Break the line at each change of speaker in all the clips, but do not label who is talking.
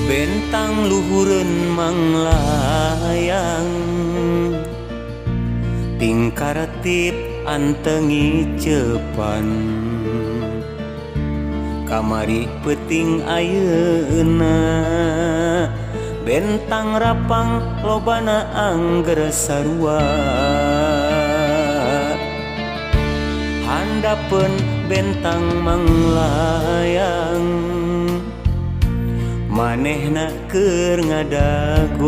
Bentang luhureun manglayang tingkaretip antengi cepan kamari peuting ayeuna bentang rapang lobana angger sarua handapeun bentang manglayang manehna keur ngadagoan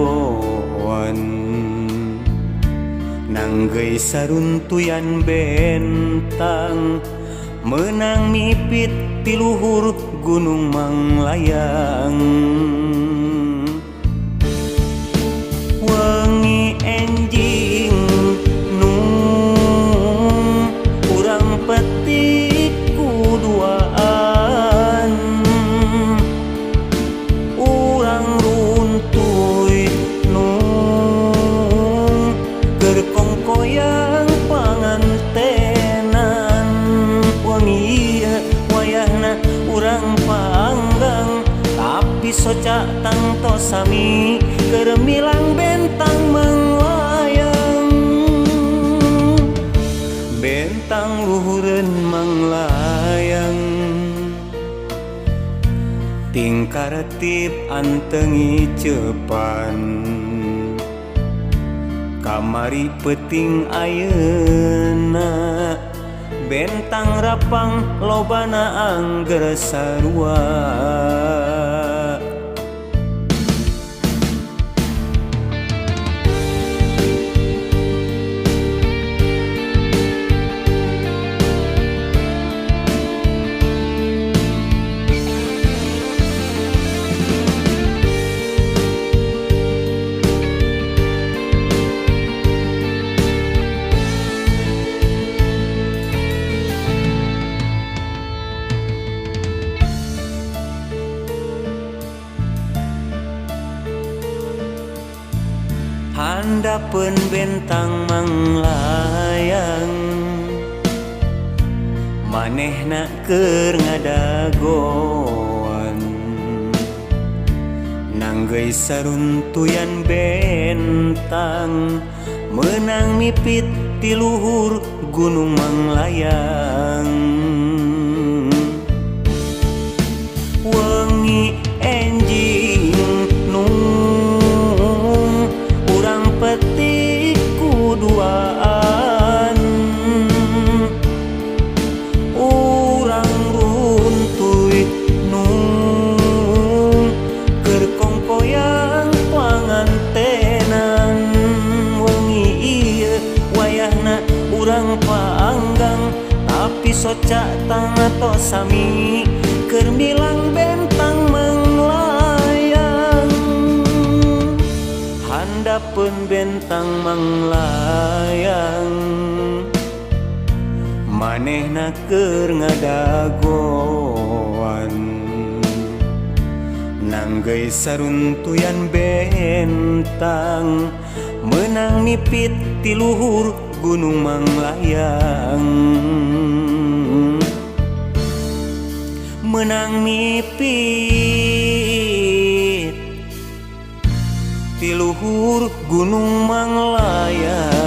nanggeuy saruntuyan bentang meunang mipit ti luhur Gunung Manglayang. Wengi enjing nung urang petik kuduaan urang runtuy nung keur kongkoyang pangantenan. Wengi ieu wayahna urang panggang tapi soca tangtos sami keur milang bentang manglayang. Bentang luhureun manglayang tingkaretip antengi cepan kamari peuting ayeuna bentang rapang lobana angger sarua. Handapeun bentang manglayang manehna keur ngadagoan nanggeuy saruntuyan bentang meunang mipit ti luhur Gunung Manglayang. Wengi enjing nung urang petik kuduaan urang runtuy nung keur kongkoyang pangantenan. Wengi ieu wayahna urang panggang tapi soca tangtos sami keur milang bentang manglayang. Handapeun bentang manglayang manehna keur ngadagoan nanggeuy saruntuyan bentang meunang mipit ti luhur Gunung Manglayang. Meunang mipit ti luhur Gunung Manglayang.